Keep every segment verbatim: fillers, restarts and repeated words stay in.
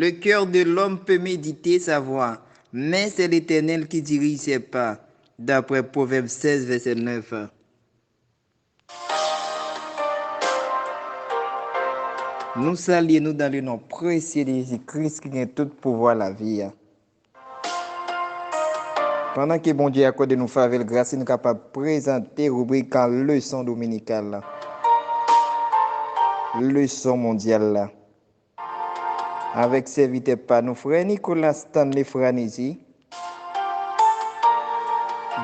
Le cœur de l'homme peut méditer sa voie, mais c'est l'Éternel qui dirige ses pas, d'après Pwovèb sèz, vèsè nèf. Nou salye nou dans le nom précieux de Jésus-Christ ki gen tout pouvwa lavi a. Pandan ke Bondye akòde nou favè l, gras li, nou kapab prezante ribrik an leson dominikal la. Leson mondyal la. Avèk sèvitè pa nou, frè Nicolas Stanley Franésie,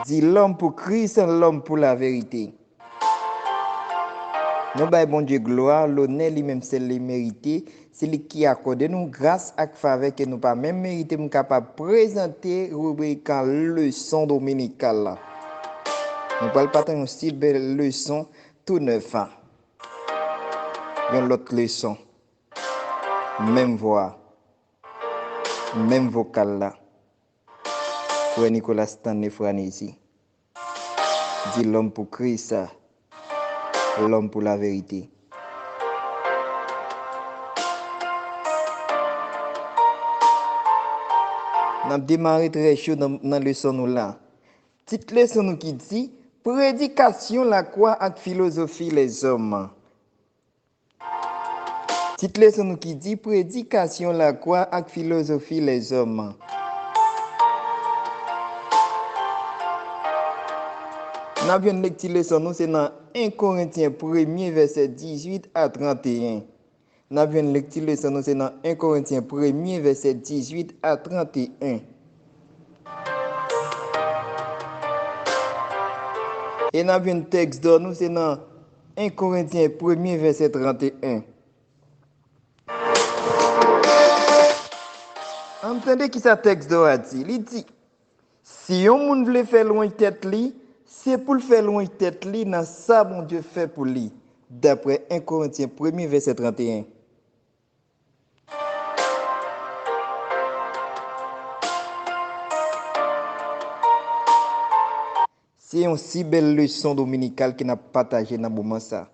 di l'homme pour Christ, l'homme pour la vérité. Nou bay Bondye glwa, lonè, li menm sèl li merite. Se li ki akòde nou gras ak favè ke nou pa menm merite pou n kapab prezante ribrik an leson dominikal la. Nou pral pataje yon si bèl leson tou nèf. Yon lòt leson. Menm vwa. Menm vokal la. Frè Nicolas Stanley Franésie. Di l'homme pour Christ, l'homme pour la vérité. N ap demare trè cho nan, nan leson nou la. Tit leson nou ki di, Predikasyon lakwa ak filozofi lèzòm. Tit leson nou ki di, Predikasyon lakwa ak filozofi lèzòm. N ap jwenn lekti leson nou se nan en Korentyen premye vèsè dizuit a tranteyen. N ap jwenn lekti leson nou se nan en Korentyen premye vèsè dizuit a tranteyen. E n ap jwenn tèks dò nou se nan en Korentyen premye vèsè tranteyen. Ann tande kisa tèks dò a di. Li di, si yon moun vle fè lwanj tèt li, se pou l fè lwanj tèt li nan sa Bondye fè pou li, daprè en Korentyen premye vèsè tranteyen. Se yon si bèl leson dominikal ke n ap pataje nan moman sa.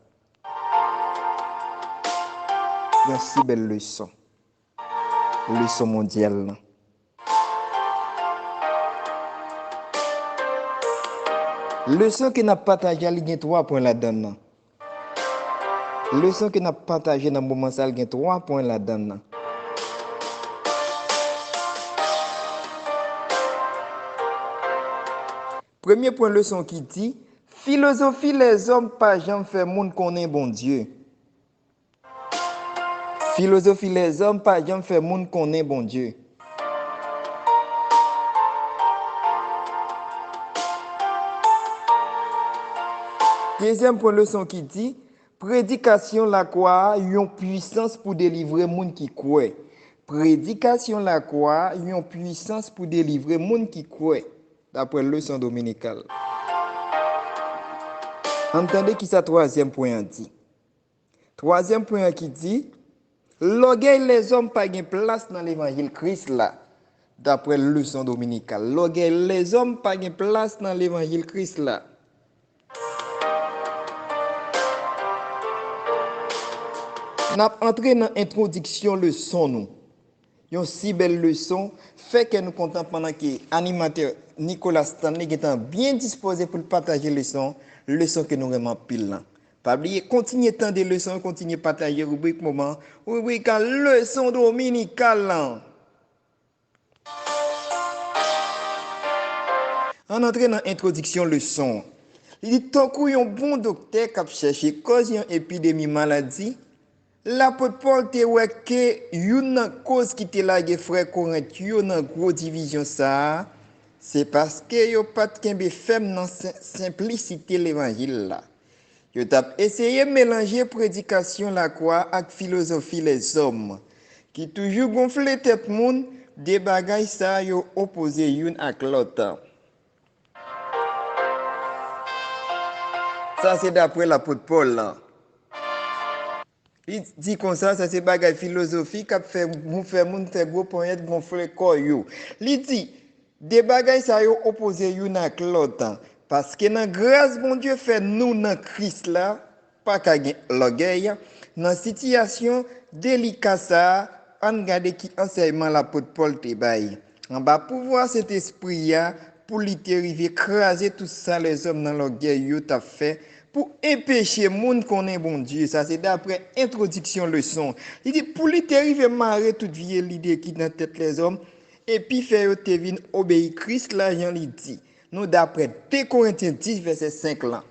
Yon si bèl leson. Leson mondyal lan. Leson ke n ap pataje a, li gen twa pwen ladan l nan. Leson ke n ap pataje nan moman sa a, l gen twa pwen ladan l nan. Premye pwen leson ki di, filozofi lèzòm pa janm fè moun konnen Bondye. Filozofi lèzòm pa janm fè moun konnen Bondye. Dezyèm pwen leson ki di, predikasyon lakwa a yon pwisans pou delivre moun ki kwè. Predikasyon lakwa a yon pwisans pou delivre moun ki kwè, daprè leson dominikal. Ann tande kisa twazyèm pwen an di. Twazyèm pwen an ki di, lògèy lèzòm pa gen plas nan levanjil Kris la, daprè leson dominikal. Lògèy lèzòm pa gen plas nan levanjil Kris la. N ap antre nan entwodiksyon leson nou. Yon si bèl leson, fè kè nou kontan pandan ke animatè Nicolas Stanley gentan byen dispoze pou l pataje leson, leson ke nou renmen anpil lan. Pa bliye, kontinye tande leson, kontinye pataje ribrik moman, ribrik an leson dominikal lan. Ann antre nan entwodiksyon leson. Li di, tankou yon bon doktè k ap chèche kòz yon epidemi maladi, lapot Pòl te wè ke youn nan kòz ki te lage frè Korent yo nan gwo divizyon sa a, se paske yo pa t kenbe fèm nan sen-, senplisite levanjil la. Yo t ap eseye melanje predikasyon lakwa ak filozofi lèzòm, ki toujou gonfle tèt moun, de bagay sa yo opoze youn ak lòt. Sa se dapre lapot Pòl la. Li di konsa, sa se bagay filozofi k ap fè, fè moun fè gwo ponyèt gonfle kò yo. Li di, de bagay sa yo opoze youn ak lòt, paske nan gras Bondye fè nou nan Kris la, pa ka gen lògèy. Nan sitiyasyon delika sa a, Ann gade ki ansèyman lapot Pòl te bay. Anba pouvwa Sentespri a, pou li te rive kraze tout sa lèzòm nan lògèy yo t ap fè pou enpeche moun konnen Bondye. Sa se dapre entwodiksyon leson. Li di, pou li te rive mare tout vye lide ki nan tèt lèzòm, epi fè yo te vin obeyi Kris la, jan li di nou dapre de Korentyen dis, vèsè senk lan.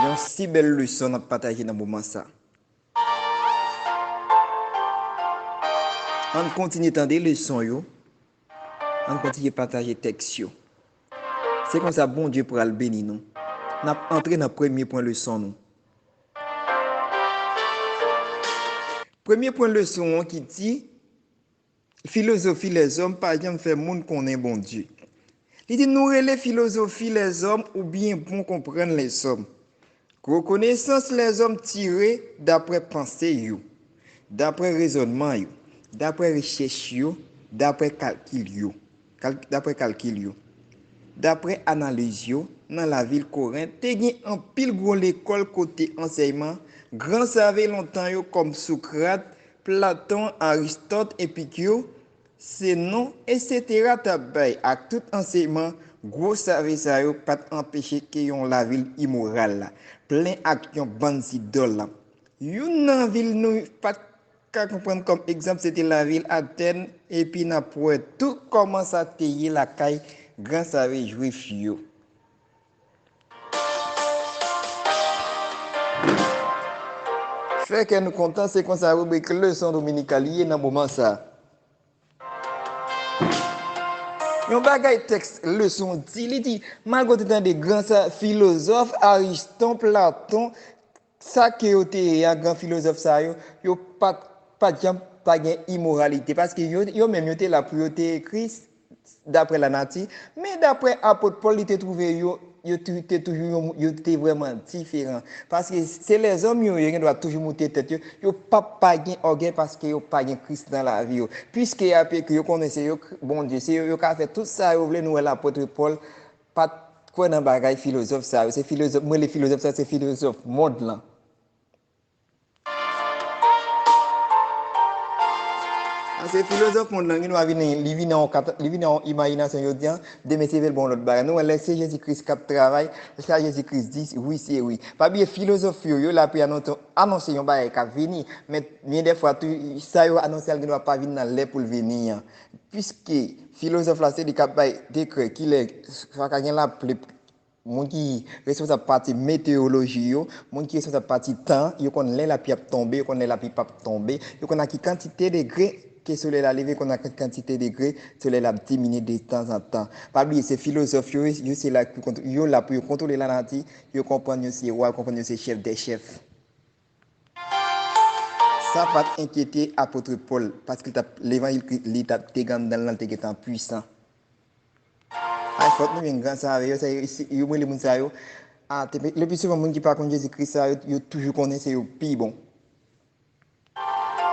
Yon si bèl leson n ap pataje nan moman sa. Ann kontinye tande leson yo. Ann kontinye pataje tèks yo. Se konsa Bondye pral beni nou. N ap antre nan premye pwen leson nou. Premye pwen leson an ki di, filozofi lèzòm pa janm fè moun konnen Bondye. Li di nou rele filozofi lèzòm oubyen bon konprann lèzòm. Gwo konesans lèzòm tire dapre panse yo, dapre rezònman yo, dapre rechèch yo, dapre kalkil yo, kal- dapre kalkil yo, dapre analiz yo. Nan lavil Korent, te gen anpil gwo lekòl kote ansèyman gran save lontan yo kòm Sokrat, Platon, Aristòt, Epikir, Zenon, etsetera t ap bay ak tout ansèyman gwo save sa yo pa t anpeche ke yon lavil imoral la, plen ak yon bann zidòl la. Youn nan vil nou pa t ka konprann kòm egzanp se te lavil Atèn, epi n ap wè tou kòman sa te ye lakay gran save jwif yo. Fè kè nou kontan, se konsa ribrik leson dominikal ye nan moman sa. Yon bagay tèks leson di, li di, malgre w te tande gran sa, filozòf, Ariston, Platon, sa ke yo te ye a, gran filozòf sa yo, yo pa t, pa t janm pa gen imoralite, paske yo, yo menm yo te la pou yo te ekri dapre lanati, men dapre apot Pòl, li te twouve yo, yo tou- te toujou yon, yo te vrèman diferan. Paske se lèzòm yo, yo gen dwa toujou moute tèt yo, yo p ap pa gen ògèy paske yo pa gen Kris nan lavi yo. Piske y ap ekri, yo konnen se yo k- Bondye, se yo, yo ka fè tout sa yo vle. Nou wè lapot Pòl pa t kwè nan bagay filozòf sa yo. Se filozòf, mwen le filozòf sa, se filozòf mond lan. Paske filozòf mond lan, gen dwa vini, li vini an yon kat- li vini an yon imajinasyon jodi an, demen se vle l bon lòt bagay. Nou wè lè se Jezi Kris k ap travay, sa Jezi Kris di, wi se wi. Pa bliye filozòf yo, yo la pou y anonse, anonse yon bagay k ap vini, men byen dèfwa tou, sa yo anonse a l gen dwa pa vin nan lè pou l vini an. Piske filozòf la se li k ap bay dekrè, kilè sa ka gen lapli, moun ki responsab pati meteyoloji yo, moun ki responsab pati tan, yo konn lè lapli ap tonbe, yo konn lè lapli p ap tonbe, yo konn a ki kantite degre ke solèy la leve, yo konn a ki kantite degre solèy la ap diminye detanzantan. Pa bliye, se filozòf yo, yo se la pou kontwo- yo la pou yo kontwole lanati, yo konprann yo se wa, yo konprann yo se chèf dè chèf. Sa pa t enkyete apot Pòl, paske l t ap, levanjil Kris, li t ap te gen anndan l lan, l te gentan pwisan. Ay, fòk nou vin gran save yo, sa yo, yo rele moun sa yo. A, te, le pli souvan, moun ki pa konn Jezi Kris sa yo, yo toujou konnen se yo pi bon.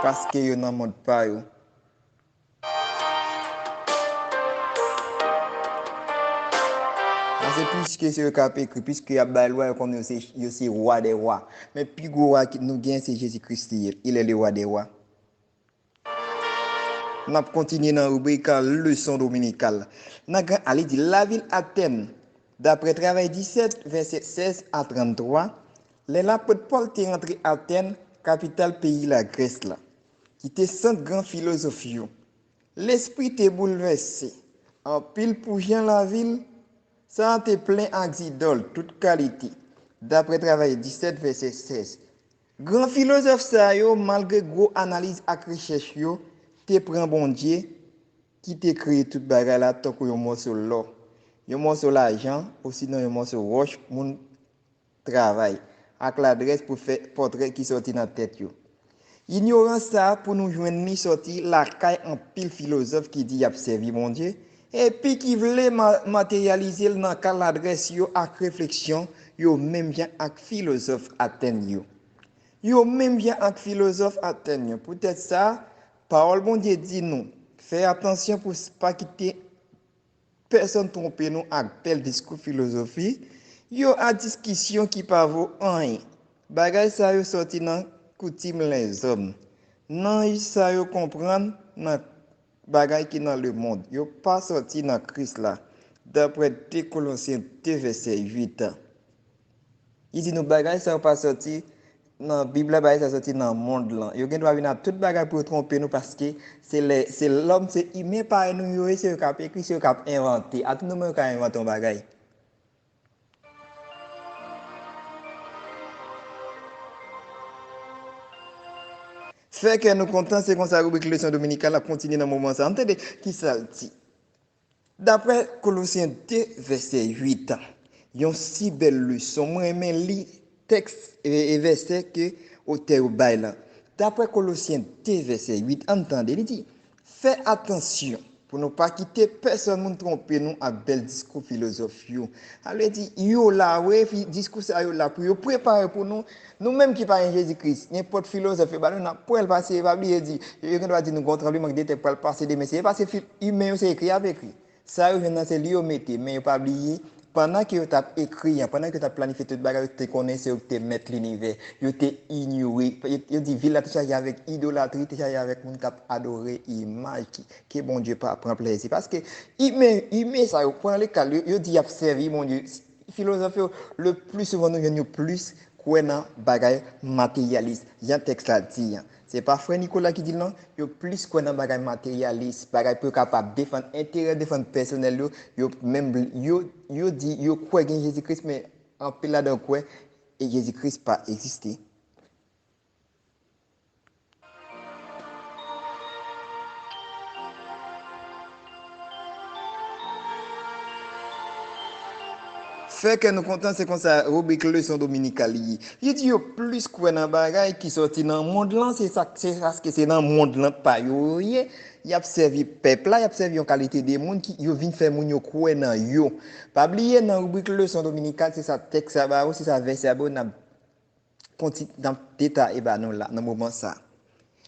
Paske yo nan mond pa yo. Paske piske se yo k ap ekri, piske y ap bay lwa, yo konnen yo se, yo se wa dè wa. Men pi gwo wa ki nou gen se Jezi Kris li ye. Il est le roi des rois. N ap kontinye nan ribrik leson dominikal. Nan gran a, li di lavil Atèn, dapre Travay disèt, vèsè sèz a tranntwa, lè lapot Pòl te rantre Atèn, kapital peyi Lagrès la, ki te sant gran filozòf yo, lespri te boulvèse. Anpil pou jan lavil sa a te plen ak zidòl tout kalite, dapre Travay disèt, vèsè sèz. Gran filozòf sa yo, malgre gwo analiz ak rechèch yo, te pran Bondye ki te kreye tout bagay la tankou yon mòso lò, yon mòso lajan, osinon yon mòso wòch moun travay ak ladrès pou fè pòtrè ki sòti nan tèt yo. Inyorans sa a pou nou jwenn li sòti lakay anpil filozòf ki di y ap sèvi Bondye, epi ki vle ma- materyalize l nan ka ladrès yo ak refleksyon yo, menm jan ak filozòf Atèn yo. Yo menm jan ak filozòf Atèn yo. Poutèt sa, pawòl Bondye di nou, fè atansyon pou s- pa kite pèsonn twonpe nou ak bèl diskou filozofi yo a diskisyon ki pa vo anyen. Bagay sa yo sòti nan koutim lèzòm, nan sa yo konprann nan bagay ki nan lemonn. Yo pa sòti nan Kris la, dapre de Kolosyen de vèsè uit. Li di nou bagay sa yo pa sòti nan Bib la, bagay sa sòti nan mond lan. Yo gen dwa vin ak tout bagay pou yo twonpe nou, paske se lè, se lòm, se imen parèy nou yo ye, se yo k ap ekri, se yo k ap envante. A tout moman yo ka envante yon bagay. Fè kè nou kontan, se konsa ribrik leson dominikal ap kontinye nan moman sa. Ann tande kisa l di. Dapre Kolosyen de vèsè uit, yon si bèl leson. Mwen renmen li tèks e, e vèsè ke otè yo bay la. Dapre Kolosyen de vèsè uit, ann tande, li di, fè atansyon pou nou pa kite pèsonn moun twonpe nou ak bèl diskou filozòf yo. Sa vle di, yo la, wi, fi- diskou sa yo la pou yo prepare pou nou. Nou menm ki pa gen Jezi Kris, nenpòt filozòf yo ba nou, n ap pran l pase, pa bliye di, yo gen dwa di nou gon tranblemanntè k pral pase demen. Se pa se fi- imen yo se ekri y ap ekri. Sa yo jwenn nan se li yo mete, men yo pa bliye, pandan ke yo t ap ekri an, pandan ke yo t ap planifye tout bagay, yo te konnen se yo ki te mèt linivè. Yo te inyore, yo, yo di vil la te chaje avèk idolatri, te chaje avèk moun k ap adore imaj ki, ke Bondye pa pran plezi. Paske imen, imen sa yo pran lekal, yo, yo di y ap sèvi Bondye. Filozòf yo, le pli souvan nou jwenn yo plis kwè nan bagay materyalis, jan tèks la di an. Se pa frè Nicolas ki di l non, yo plis kwè nan bagay materyalis, bagay pou yo kapab defann enterè, defann pèsonèl yo, yo menm, yo, yo di yo kwè gen Jezi Kris, men anpil ladan yo kwè e Jezi Kris pa egziste. Fè kè nou kontan, se konsa ribrik leson dominikal li ye. Li di yo plis kwè nan bagay ki sòti nan mond lan, se sa, se paske se nan mond lan pa yo yo ye. Y ap sèvi pèp la, y ap sèvi yon kalite de moun ki yo vin fè moun yo kwè nan yo. Pa bliye nan ribrik leson dominikal, se sa tèks sa ba ou, se sa vèsè a ba ou, n ap konti- n ap detay e ba nou la, nan moman sa.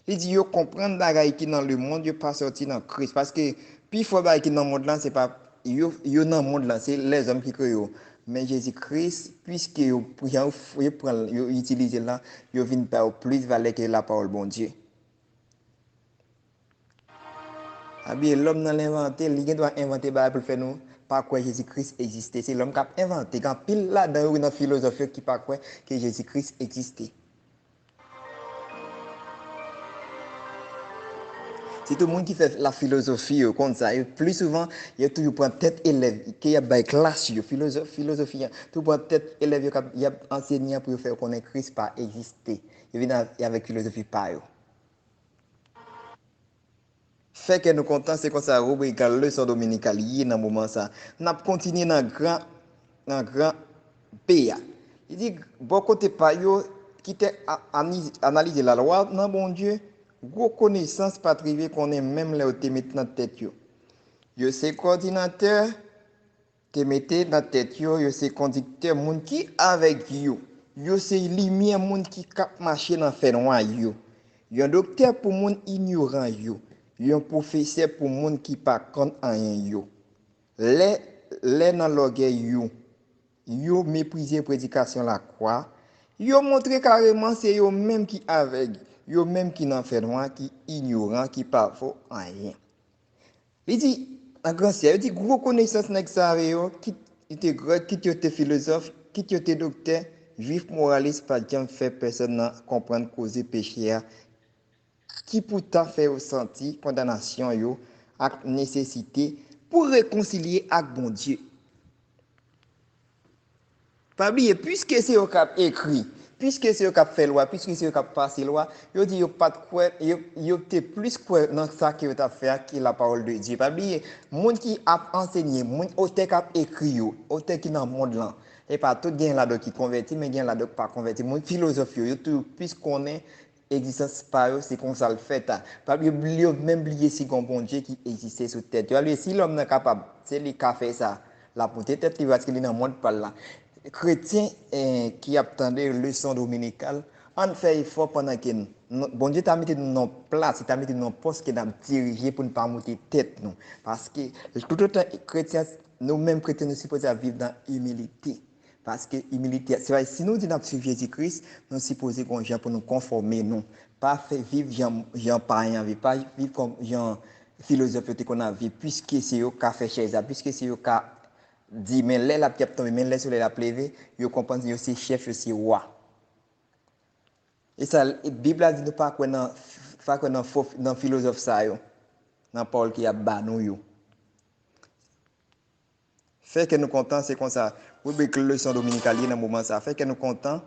Li di yo konprann bagay ki nan lemonn yo pa sòti nan Kris. Paske pifò bagay ki nan mond lan, se pa yo, yo nan mond lan, se lèzòm ki kreye yo. Men Jezi Kris, piske yo, yo, yo pran l, yo itilize l la, yo vin ba yo plis valè ke lapawòl Bondye. Abyen, lòm nan l envante, li gen dwa envante bagay pou l fè nou pa kwè Jezi Kris egziste. Se lòm k ap envante. Gen anpil ladan yo nan filozòf yo ki pa kwè ke Jezi Kris egziste. Sitou moun ki fè la filozofi yo konn sa. Yo pli souvan, yo toujou pran tèt elèv ke y ap bay klas yo. Filozòf, filozofi an, toujou pran tèt elèv yo k ap, y ap ansenye an pou yo fè yo konnen Kris pa egziste. Yo vin a- avèk filozofi pa yo. Fè kè nou kontan, se konsa ribrik leson dominikal ye nan moman sa. N ap kontinye nan gran, nan gran B a. Li di, bò kote pa yo, ki te a- ani- analize lalwa nan Bondye, gwo konesans pa t rive konnen menm lè yo te met nan tèt yo. Yo se kòdinatè, te mete nan tèt yo, yo se kondiktè moun ki avèg yo. Yo se limyè moun ki k ap mache nan fènwa yo. Yon doktè pou moun inyoran yo. Yon pwofesè pou moun ki pa konn anyen yo. Lè, lè nan lògèy yo, yo meprize predikasyon lakwa, yo montre kareman se yo menm ki avèg, yo menm ki nan fènwa, ki inyoran, ki pa vo anyen. Li di, an gran syèl, yo di gwo konesans nèg sa yo, kit yo te grèk, kit yo te filozòf, kit yo te doktè, jwif moralis pa t janm fè pèsonn nan konprann koze peche a, ki poutan fè yo santi kondanasyon yo ak nesesite pou rekonsilye ak Bondye. Pa bliye, piske se yo k ap ekri, piske se yo k ap fè lwa, piske se yo k ap pase lwa, yo di yo pa t kwè, yo, yo te plis kwè nan sa ke yo t ap fè a ke lapawòl de Dye. Pa bliye, moun ki ap ansenye, moun otè k ap ekri yo, otè ki nan mond lan, e pa tout gen ladan ki konvèti, men gen ladan ki pa konvèti. Moun filozòf yo, yo toujou plis konnen egzistans pa yo, se konsa l fèt a. Pa bliye, yo menm bliye si gon Bondye ki egziste sou tèt yo. Alò, si lòm nan kapab, se li ka fè sa, l ap moute tèt li paske li nan mond pa l la. Kretyen, eh, ki ap tande leson dominikal, ann fè efò pandan ke n- Bondye ta mete nou nan plas, li ta mete nou nan pòs ke n ap dirije pou n pa moute tèt nou. Paske toutotan kretyen, nou menm kretyen, nou sipoze ap viv nan imilite. Paske imilite, se pa, si nou di n ap swiv Jezi Kris, nou sipoze gon jan pou nou konfòme nou. Pa fè viv jan, jan payen an viv, pa viv kòm jan filozòf yo te konn ap viv, piske se yo k ka fè chèz la, piske se yo k ka di, men lè lapli ap tonbe, men lè solèy la ap leve, yo konprann yo se chèf, yo se wa. E sa, Bib la di nou pa kwè nan, pa kwè nan fo, nan filozòf sa yo, nan pawòl ke y ap ba nou yo. Fè kè nou kontan, se konsa ribrik leson dominikal ye nan moman sa. Fè kè nou kontan,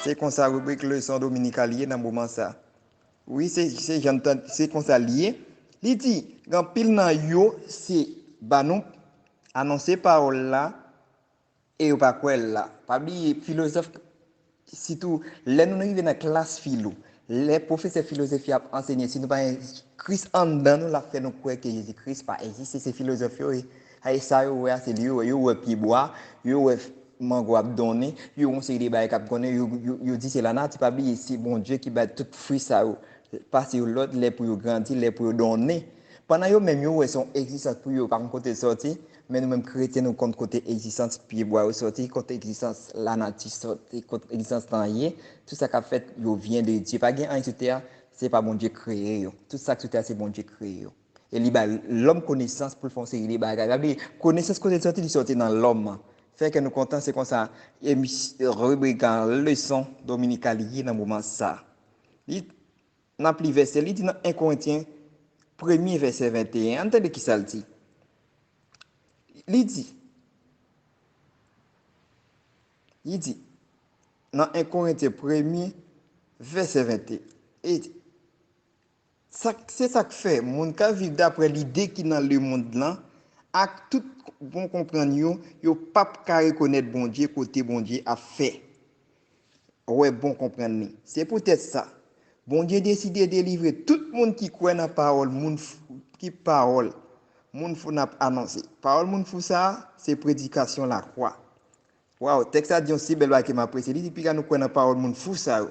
se konsa ribrik leson dominikal ye nan moman sa. Wi, se, se jan tan, se konsa l ye. Li di, gen anpil nan yo se ba nou anonse pawòl la, e yo pa kwè l la. Pa bliye, filozòf, sitou lè nou rive nan klas filo, lè pwofesè filozofi ap ansenye, si nou pa gen Kris anndan nou, l ap fè nou kwè ke Jezi Kris pa egziste, se filozòf yo ye. E sa yo wè a, se li yo wè. Yo wè pyebwa, yo wè mango ap donnen, yo wè yon seri de bagay k ap donnen, yo, yo, yo di se lanati. Pa bliye, se Bondye ki bay tout fwi sa yo. Pase yo lòd, lè pou yo grandi, lè pou yo donnen. Pandan yo menm, yo wè se yon egzistans pou yo, pa konn kote l sòti, men nou menm kretyen, nou konn kote egzistans pyebwa yo sòti, kote egzistans lanati sòti, kote egzistans tan ye, tout sa k ap fèt, yo vyen de Dye. Pa gen anyen sou tè a, se pa Bondye kreye yo. Tout sa k sou tè a, se Bondye kreye yo. E li bay lòm konesans pou l fè yon seri de bagay. Sa vle di, konesans kote l sòti, li sòti nan lòm. Fè kè nou kontan, se konsa, emis-, ribrik an leson dominikal ye nan moman sa. Li, n ap li vèsè, li di nan en Korentyen, premye vèsè venteyen. Ann tande kisa l di. Li di, li di, nan en Korentyen, premye vèsè venteyen, li di, sa, se sa k fè, moun k ap viv daprè lide ki nan lemonn lan, ak tout bon konprann yo, yo p ap ka rekonèt Bondye kote Bondye ap fè wè bon konprann li. Se poutèt sa, Bondye deside delivre tout moun ki kwè nan pawòl moun f-, ki pawòl moun fou n ap anonse. Pawòl moun fou sa a, se predikasyon lakwa. Waw, tèks la di yon si bèl bagay ke m apresye. Li di, piga nou kwè nan pawòl moun fou sa yo.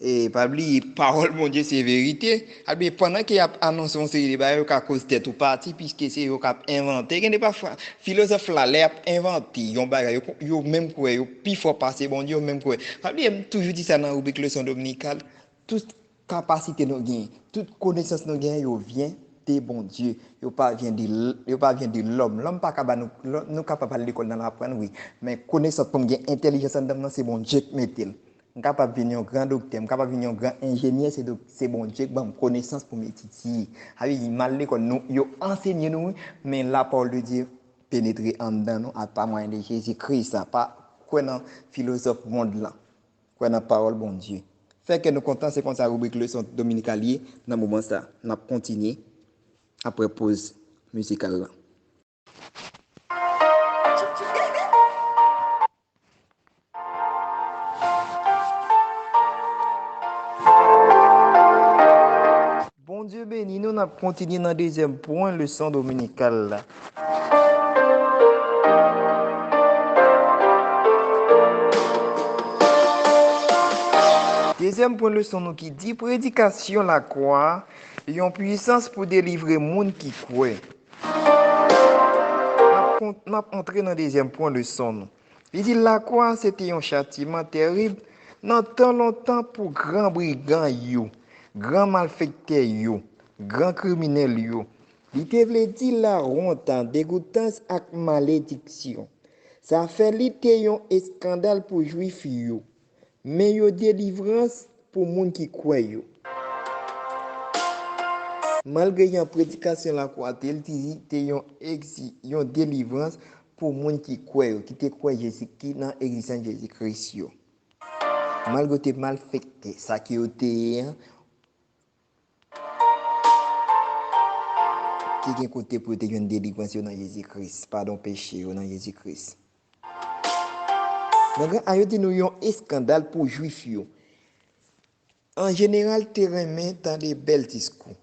E pa bliye, pawòl Bondye se verite. Ebyen, pandan ke y ap anonse yon seri de bagay, yo ka koz tèt ou pati, piske se yo k ap envante. Gen de pafwa, filozòf la, lè y ap envante yon bagay, yo, yo menm kwè, yo pi fò pase Bondye, yo menm kwè. Pa bliye, m toujou di sa nan ribrik leson dominikal, tout kapasite nou genyen, tout konesans nou genyen, yo vyen de Bondye. Yo pa vyen de l-, yo pa vyen de lòm. Lòm pa ka ba nou, lò-, nou kapab al lekòl nan l aprann, wi. Men konesans pou m gen entèlijans anndan m nan, se Bondye k mete l. M kapab vin yon gran doktè, m kapab vin yon gran enjenyè, se do-, se Bondye k ban m konesans pou m etidye. Sa vle di, m al lekòl, nou, yo ansenye nou, wi, men la parole de Dieu penetre anndan nou a pa mwayen de Jezi Kris la. Pa kwè nan filozòf mond lan. Kwè nan pawòl Bondye. Fè kè nou kontan, se konsa ribrik leson dominikal ye nan moman sa. N ap kontinye apre poz mizikal la. Bondye beni nou, n ap kontinye nan dezyèm pwen leson dominikal la. Dezyèm pwen leson nou ki di, predikasyon lakwa, yon pwisans pou delivre moun ki kwè. N ap kon-, n ap antre nan dezyèm pwen leson nou. Li di, lakwa se te yon chatiman tèrib nan tan lontan pou gran brigan yo, gran malfektè yo, gran kriminèl yo. Li te vle di lawont, degoutans ak malediksyon. Sa fè li te yon eskandal pou Jwif yo, men yon delivrans pou moun ki kwè yo. Malgre yon predikasyon lakwa te, li te, te yon egzi-, yon delivrans pou moun ki kwè yo, ki te kwè Jezi, ki nan egzistans Jezi Kris yo. Malgre yo te malfektè, sa ke yo te ye an, te gen kote pou yo te jwenn delivrans yo nan Jezi Kris, padon peche yo nan Jezi Kris. Nan gran a yo di nou yon eskandal pou Jwif yo. An jeneral, te renmen tande bèl diskou.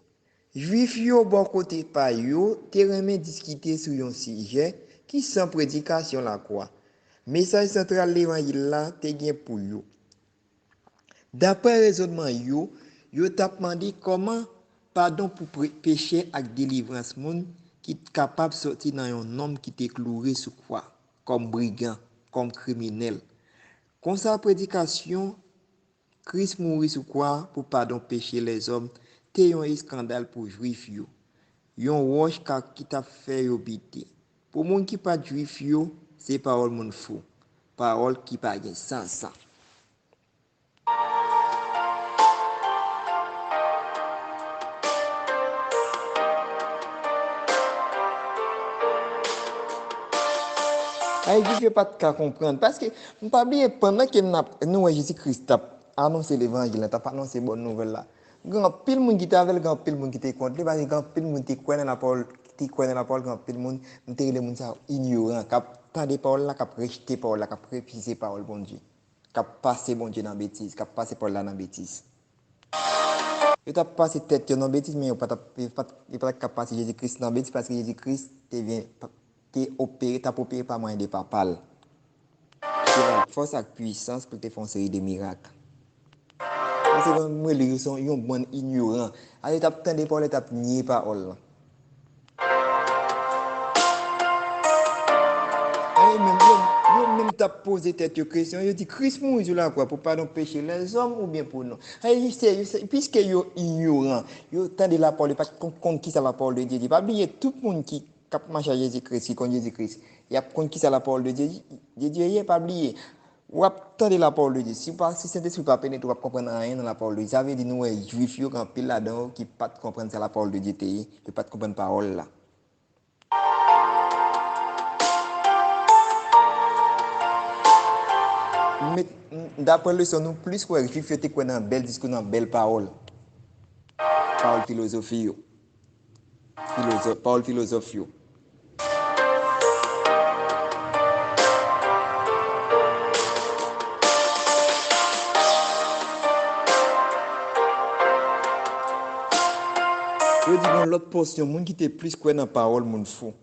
Jwif yo, bò kote pa yo, te renmen diskite sou yon sijè ki san predikasyon lakwa. Mesaj santral levanjil la te gen pou yo. Daprè rezònman yo, yo t ap mande kòman padon pou pre-, peche ak delivrans moun ki t kapab sòti nan yon nonm ki te kloure sou kwa kòm brigan. kòm kriminèl. Konsa, predikasyon Kris mouri sou kwa pou padon peche lèzòm te yon eskandal pou Jwif yo, yon wòch ka, ki t ap fè yo bite. Pou moun ki pa t Jwif yo, se pawòl moun fou, pawòl ki pa gen sans. Ay, Jwif yo pa t ka konprann. Paske, n pa bliye, pandan ke n ap, nou wè Jezi Kris t ap anonse levanjil la, t ap anonse bòn nouvèl la, gen anpil moun ki te avè l, gen anpil moun ki te kont li, paske gen anpil moun te kwè nan lapawòl, te kwè nan lapawòl, gen anpil moun, m te rele moun sa yo inyoran, k ap tande pawòl la, k ap rejte pawòl la, k ap refize pawòl Bondye, k ap pase Bondye nan betiz, k ap pase pawòl la nan betiz. Yo t ap pase tèt yo nan betiz, men yo pa t ap, yo pa t, yo pa t ap ka pase Jezi Kris nan betiz, paske Jezi Kris te vin, te opere, t ap opere pa mwayen de Papa l. Li te ba l fòs ak pwisans pou l te fè yon seri de mirak. Paske m rele yo se yon bann inyoran. A, yo t ap tande pawòl, yo t ap nye pawòl lan. Ay, menm yo, yo menm t ap poze tèt yo kesyon, yo di, Kris mouri sou lakwa pou padon peche lèzòm oubyen pou nou? Ay, se, se, piske yo inyoran, yo tande lapawòl, yo pa t konn, konn kisa lapawòl de Dye di. Pa bliye, tout moun ki, k ap mache ak Jezi Kris, ki konn Jezi Kris, y ap konn kisa lapawòl de Dye, de Dye ye, pa bliye. W ap tande lapawòl de Dye. Si w pa, si Sentespri pa penetre w, w ap konprann anyen nan lapawòl de Dye. Sa vle di nou wè Jwif yo, gen anpil ladan yo ki pa t konprann sa lapawòl de Dye te ye, yo pa t konprann pawòl la. Met, daprè leson nou, plis wè Jwif yo te kwè nan bèl diskou, nan bèl pawòl. Pawòl filozofi yo. Filozòf, pawòl filozòf yo. Yo di gen lòt pòsyon moun ki te plis kwè nan pawòl moun fou,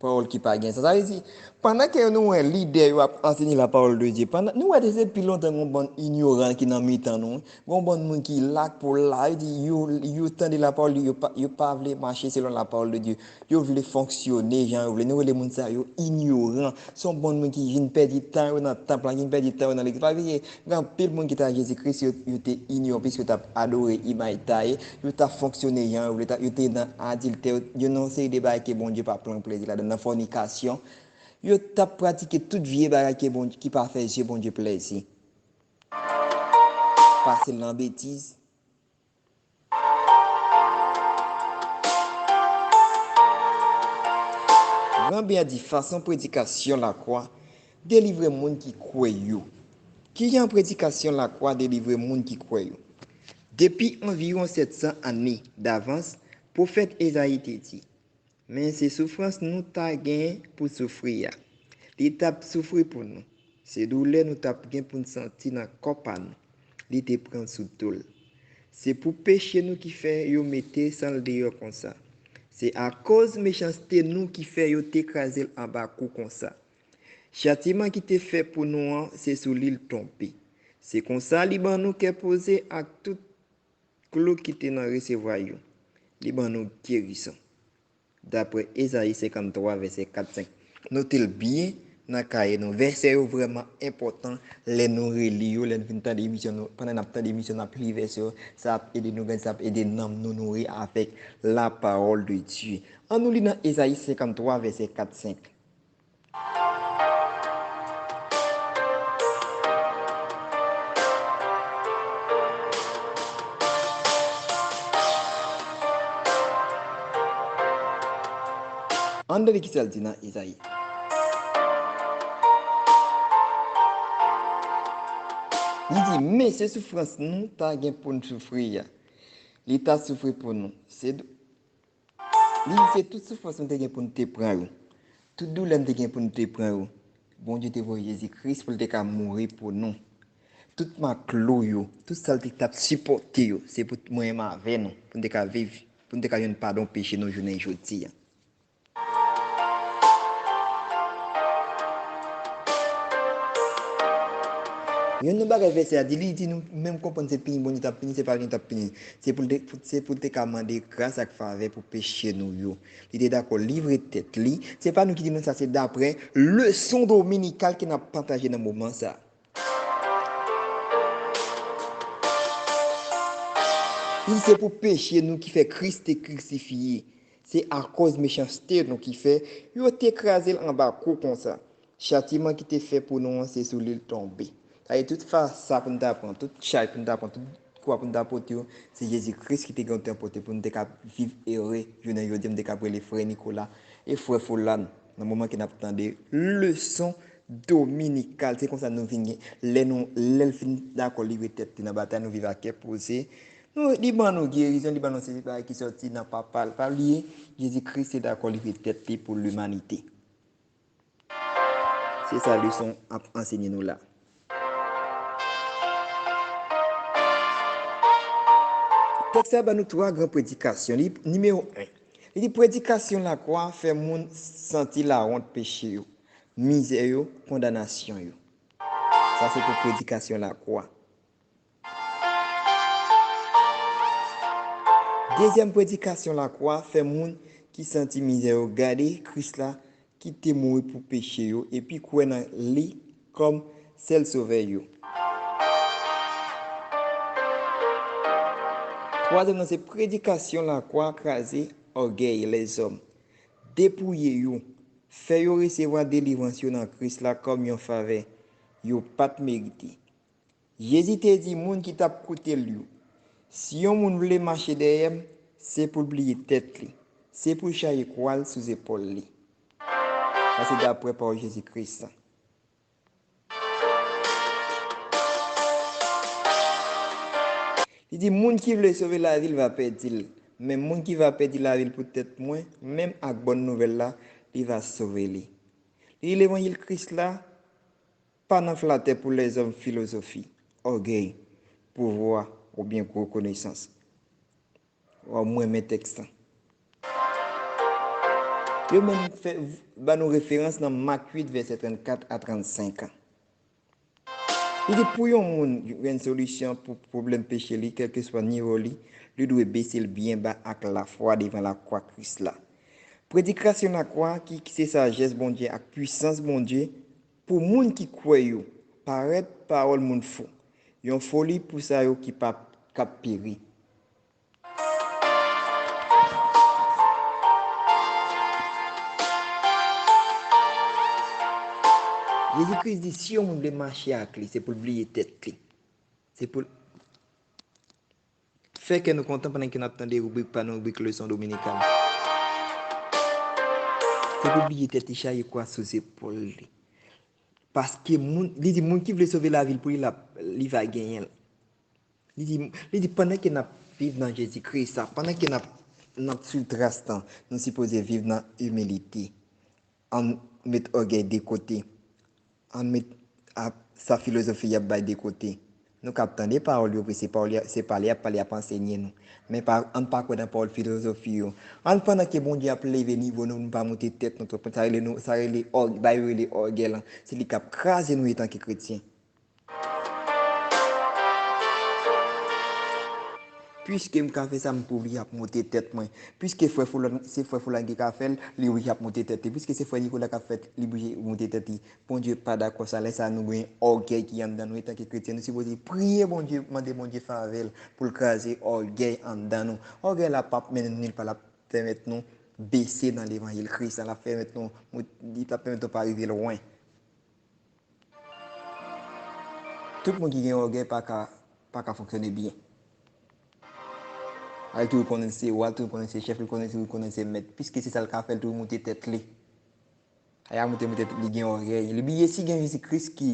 pawòl ki pa gen sans. Sa vle di, pandan ke nou wè lidè yo ap ansenye lapawòl de Dye, pandan, nou wè depi lontan gen yon bann inyoran ki nan mitan nou, gen yon bann moun ki la pou la, yo di yo, yo tande lapawòl, yo pa, yo pa vle mache selon lapawòl de Dye. Yo vle fonksyone jan yo vle. Nou rele moun sa yo inyoran. Se yon bann moun ki vin pèdi tan yo nan tanp lan, ki vin pèdi tan yo nan legliz. Pa bliye, gen anpil moun ki te ak Jezi Kris, yo, yo te inyoran, piske yo t ap adore imaj taye, yo t ap fonksyone jan yo vle, ta, yo te nan adiltè, yo, yo nan yon seri de bagay ke Bondye pa pran plezi ladan, nan fònikasyon. Yo t ap pratike tout vye bagay ke Bondye, ki pa fè zye Bondye plezi. Pase nan betiz. Gran Byen di fason predikasyon lakwa delivre moun ki kwè yo. Kijan predikasyon lakwa delivre moun ki kwè yo? Depi anviwon sèt san ane davans, pwofèt Ezayi te di, Men se soufrans nou ta gen pou soufri a, li t ap soufri pou nou. Se doulè nou t ap gen pou n santi nan kò pa nou, li te pran sou do l. Se pou peche nou ki fè yo mete san l deyò konsa. Se akoz mechanste nou ki fè yo te kraze l anba kou konsa. Chatiman ki te fè pou nou an, se sou li l tonbe. Se konsa li ban nou kè poze ak tout klou ki te nan resevwa yo. Li ban nou gerison. Daprè Ezayi senkanntwa, vèsè kat, senk. Note l byen nan kaye nou. Vèsè yo vrèman enpòtan lè nou reli yo, lè n fin tande emisyon nou. Pandan n ap tande emisyon, n ap li vèsè yo. Sa ap ede nou grandi, sa ap ede nanm nou nouri avèk la parole de Dieu. Ann nou li nan Ezayi senkanntwa, vèsè kat, senk. Ann tande kisa l di nan Ezayi. Li di, men se soufrans nou ta gen pou n soufri a. Li ta soufri pou nou. Se dou-, Li di, se tout soufrans nou te gen pou nou te pran yo, tout doulè nou te gen pou nou te pran yo, Bondye te voye Jezi Kris pou l te ka mouri pou nou. Tout maklou yo, tout sa l te t ap sipòte yo, se pou mwen menm avè nou, pou n te ka viv, pou n te ka jwenn padon peche nou jounen jodi a. Youn nan bagay vèsè a di, li di nou menm konprann se pini Bondye t ap pini, se pa li t ap pini. Se pou l te, se pou l te ka mande gras ak favè pou peche nou yo. Li te dakò livre tèt li. Se pa nou ki di nou sa, se daprè leson dominikal ke n ap pataje nan moman sa. Li se pou peche nou ki fè Kris te krisifye. Se akoz mechanste nou ki fè yo te kraze l anba kou konsa. Chatiman ki te fè pou nou an, se sou li l tonbe. Sa vle di tout fasa pou n ta pran, tout chay pou n ta pran, tout kwa pou n ta pote yo, se Jezi Kris ki te gen pou te pote pou n te ka viv ere. Jounen jodi a, m te ka rele frè Nikola e frè Folan nan moman ke n ap tande leson dominikal. Se konsa nou vin gen, lè nou, lè l fin dakò livre tèt li nan batay, nou viv ak kè poze. Nou, li ban nou gerizon, li ban nou se bagay ki sòti nan papa l. Pa bliye, Jezi Kris te dakò livre tèt li pou limanite. Se sa leson ap ansenye nou la. Tèks la ban nou twa gran predikasyon. Li, nimewo en, li di predikasyon lakwa fè moun santi lawont peche yo, mizè yo, kondanasyon yo. Sa se pou predikasyon lakwa. Dezyèm predikasyon lakwa fè moun ki santi mizè yo gade Kris la ki te mouri pou peche yo epi kwè nan li kòm sèl sovè yo. Twazyèm nan se predikasyon lakwa kraze ògèy lèzòm, depouye yo, fè yo resevwa delivrans yo nan Kris la kòm yon favè yo pa t merite. Jezi te di moun ki t ap koute l yo, si yon moun vle mache dèyè m, se pou l bliye tèt li, se pou l chaje kwa l sou zepòl li. Sa se daprè pawòl Jezi Kris. Li di, moun ki vle sove lavi l va pèdi l, men moun ki va pèdi lavi l poutèt mwen menm ak bòn nouvèl la, li va sove li. Li levanjil Kris la pa nan flatè pou lèzòm, filozofi, ògèy, pouvwa, oubyen gwo konesans. Waw, mwen renmen tèks la. Yo menm fè, ba nou referans nan Mak uit, vèsè trannkat a trannsenk. Li di, pou yon moun jwenn solisyon pou pwoblèm peche li, kèlkeswa nivo li, li dwe bese l byen ba ak lafwa devan lakwa Kris la. Predikasyon lakwa ki, ki se sajès Bondye ak pwisans Bondye pou moun ki kwè yo, parèt pawòl moun fou, yon foli pou sa yo ki pa, k ap peri. Jezi Kris di, si yon moun vle mache ak li, se pou l bliye tèt li. Se pou l fè kè nou kontan pandan ke n ap tande ribrik pa nou, ribrik leson dominikal. Se pou l bliye tèt li, chaje kwa sou zepòl li. Paske moun, li di, moun ki vle sove lavi l pou li, l ap, li va genyen l. Li di, li di, pandan ke n ap viv nan Jezi Kris la, pandan ke n ap, n ap swiv tras lan, nou sipoze viv nan imilite. Ann met ògèy de kote. Ann met, a, sa filozofi y ap bay de kote. Nou kab tande pawòl yo vre, se pawòl y a, se pale y ap pale, y ap ansenye nou. Men pa, ann pa kwè nan pawòl filozofi yo. Ann, pandan ke Bondye ap leve nivo nou, nou pa moute tèt nou twòp. Sa rele nou, sa rele òg-, bay yo rele ògèy lan. Se li k ap kraze nou etanke kretyen. Piske m ka fè sa, m pou oblije ap moute tèt mwen. Piske frè Folan, se frè Folan ki ka fè l, li oblije ap moute tèt li. Piske se frè Nikola k ap fè l, li oblije moute tèt li. Bondye pa dakò sa. Lè sa a, nou gen ògèy ki anndan nou. Etanke kretyen, nou sipoze priye Bondye, mande Bondye favè l pou l kraze ògèy anndan nou. Ògèy la p ap mennen nou nilpa, l ap pèmèt nou bese nan levanjil Kris la, l ap pèmèt nou, li p ap pèmèt nou pa rive lwen. Tout moun ki gen ògèy pa ka, pa ka fonksyone byen. Ay, tou konnen se wa, tou konnen se chèf, li konnen se, li konnen se mèt. Piske se sa l ka fè, l tou moute tèt li. Ay, a moute, moute tèt li, gen ògèy. Li bliye si gen Jezi Kris ki,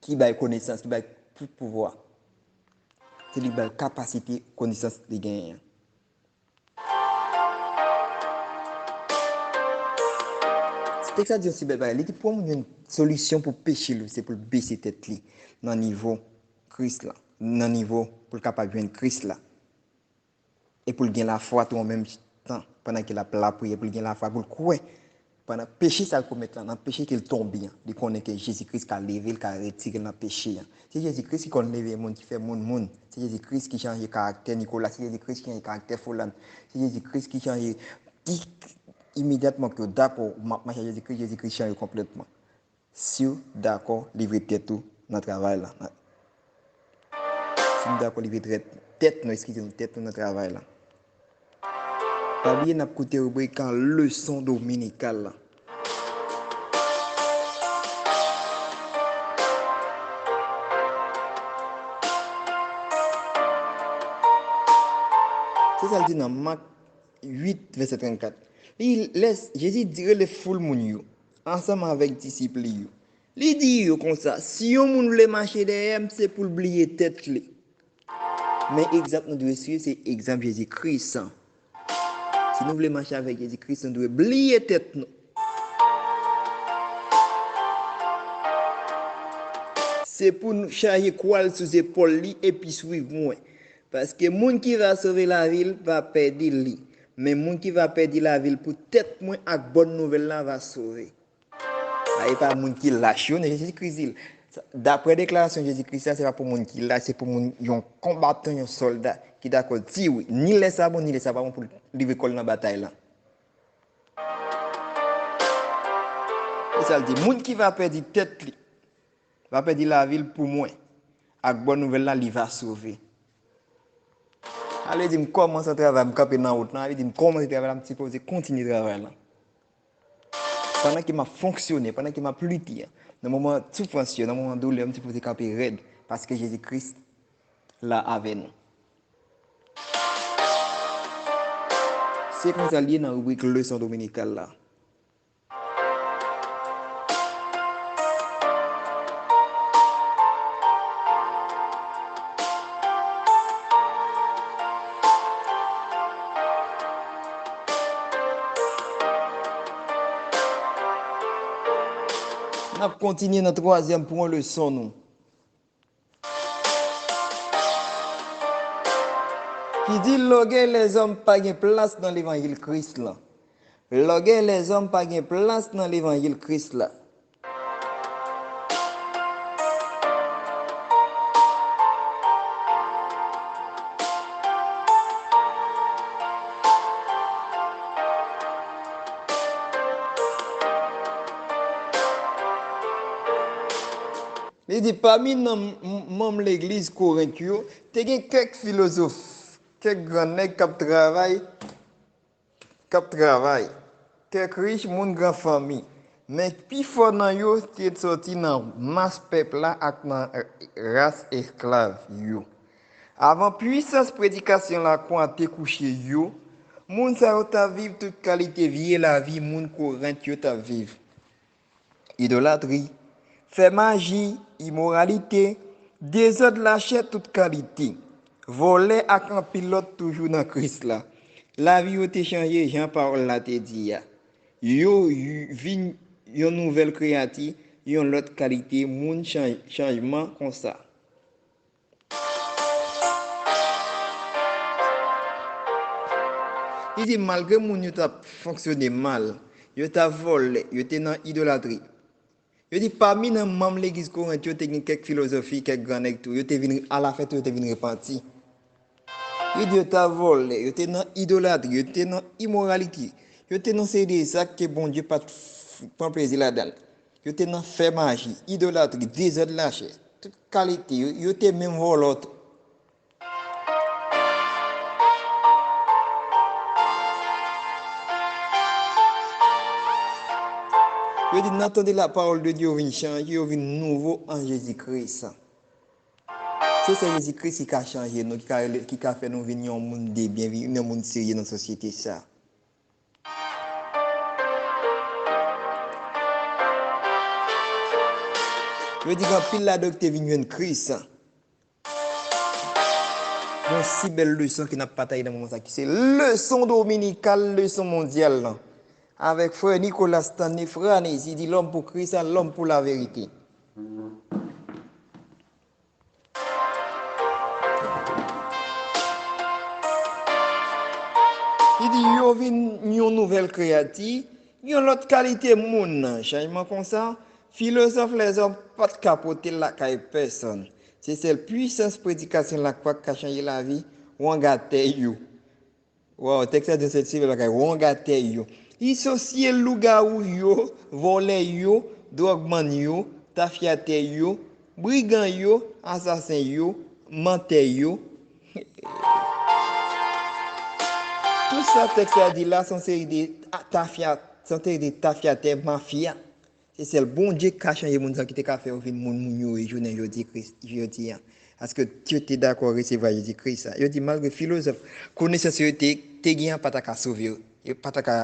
ki bay konesans, ki bay tout pouvwa. Se li ki bay kapasite konesans li genyen an. Tèks la di yon si bèl bagay. Li di pou yon moun jwenn solisyon pou peche l yo, se pou l bese tèt li nan nivo Kris la, nan nivo pou l kapab jwenn Kris la. E pou l gen lafwa tou an menm tan, pandan ke l ap lapriyè, pou l gen lafwa, pou l kwè Pandan peche sa l komèt la, nan peche ke l tonbe an, li konnen ke Jezi Kris ka leve l, ka retire l nan peche an. Se Jezi Kris ki konn leve moun, ki fè moun moun. Se Jezi Kris ki chanje karaktè Nicolas, se Jezi Kris ki chanje karaktè Folane. Se Jezi Kris ki chanje, ki imedyatman ke w dakò, w ap mache ak Jezi Kris, Jezi Kris chanje konplètman. Si w dakò livre tèt ou nan travay la. Si nou dakò livre tèt, tèt nou, eskize nou, tèt nou nan travay la. Pa bliye n ap koute ribrik an leson dominikal la. Se sa l di nan Mak uit, vèsè trannkat. Li, lè Jezi di, rele foul moun yo, ansanm avèk disip li yo. Li di yo konsa, si yon moun vle mache dèyè m, se pou l bliye tèt li. Men egzanp nou dwe swiv, se egzanp Jezi Kris an. Si nou vle mache avèk Jezi Kris, nou dwe bliye tèt nou. Se pou nou chaje kwa l sou zepòl li epi swiv mwen. Paske moun ki va sove lavi l va pèdi li. Men moun ki va pèdi lavi l pou tèt mwen ak bòn nouvèl la va sove. A, e pa moun ki lach yo, non, Jezi Kris di l. Daprè deklarasyon Jezi Kris la, se pa pou moun ki lach, se pou moun, yon konbatan, yon sòlda ki dakò di wi, ni lè sa bon, ni lè sa pa bon pou l livre kò l nan batay la. E sa l di, moun ki va pèdi tèt li, va pèdi lavi l pou mwen, ak bòn nouvèl la, li va sove. Ale di m kòmanse travay, m kanpe nan wout lan, ale di m kòmanse travay la, m sipoze kontinye travay la. Pandan ke m ap fonksyone, pandan ke m ap lite, nan moman soufrans yo, nan moman doulè, m sipoze kanpe rèd, paske Jezi Kris la avè nou. Se konsa l ye nan ribrik leson dominikal la. N ap kontinye nan twazyèm pwen leson nou. Ki di lògèy lèzòm pa gen plas nan levanjil Kris la. Lògèy lèzòm pa gen plas nan levanjil Kris la. Li di, pami nan m-, m-, manm legliz Korent yo, te gen kèk filozof, kèk gran nèg k ap travay, k ap travay, kèk rich moun gran fanmi, men pifò nan yo te sòti nan mas pèp la ak nan ras esklav yo. Avan pwisans predikasyon lakwa te kouche yo, moun sa yo t ap viv tout kalite vye lavi moun Korent yo t ap viv. Idolatri, fè maji, imoralite, dezòd lachè tout kalite, vòlè ak anpil lòt toujou nan Kris la. Lavi yo te chanje jan pawòl la te di a. Yo y-, vin yon nouvèl kreyati, yon lòt kalite moun chanj-, chanjman konsa. Li di, malgre moun yo t ap fonksyone mal, yo t ap vòlè, yo te nan idolatri. Yo di, pami nan manm legliz Korent yo, te gen kèk filozofi, kèk gran nèg tou. Yo te vin, alafèt, yo te vin repanti. Yo di, yo t ap vòlè, yo te nan idolatri, yo te nan imoralite. Yo te nan seri de zak ke Bondye pa t f-, pran plezi ladan l. Yo te nan fè maji, idolatri, dezòd lachè, tout kalite. Yo, yo te menm vòlò tou. Yo di, nan tande la parole de Dieu, yo vin chanje, yo vin nouvo an Jezi Kris. Se sèl Jezi Kris ki ka chanje nou, ki ka rele, ki ka fè nou vin yon moun de byen, vin yon moun serye nan sosyete sa. Yo di gen anpil ladan yo ki te vin jwenn Kris. Yon si bèl leson ke n ap pataje nan moman sa, ki se leson dominikal, leson mondyal lan. Avèk frè Nicolas Stanley Franez, li di, l'homme pour Christ, l'homme pour la vérité. Li di, yo vin yon nouvèl kreyati, Yon lòt kalite moun nan chanjman konsa, filozòf lèzòm pa t ka pote l lakay pèsonn. Se sèl pwisans predikasyon lakwa k ka chanje lavi, wongatè yo. Waw, tèks la di yon sèl sivè bagay, wongatè yo. Li sosye lougawou yo, vòlè yo, dwògmann yo, tafyatè yo, brigan yo, asasen yo, mantè yo. Tout sa tèks la di la, se yon seri de tafya, se yon seri de tafyatè, mafya. Se sèl Bondye k ka chanje moun sa ki te ka fè yo vin moun, moun yo ye jounen jodi Kris, jodi a. Paske yo te dakò resevwa Jezi Kris la. Yo di malgre filozòf, konesans yo te, te gen an pa ta ka sove yo. Yo pa ta ka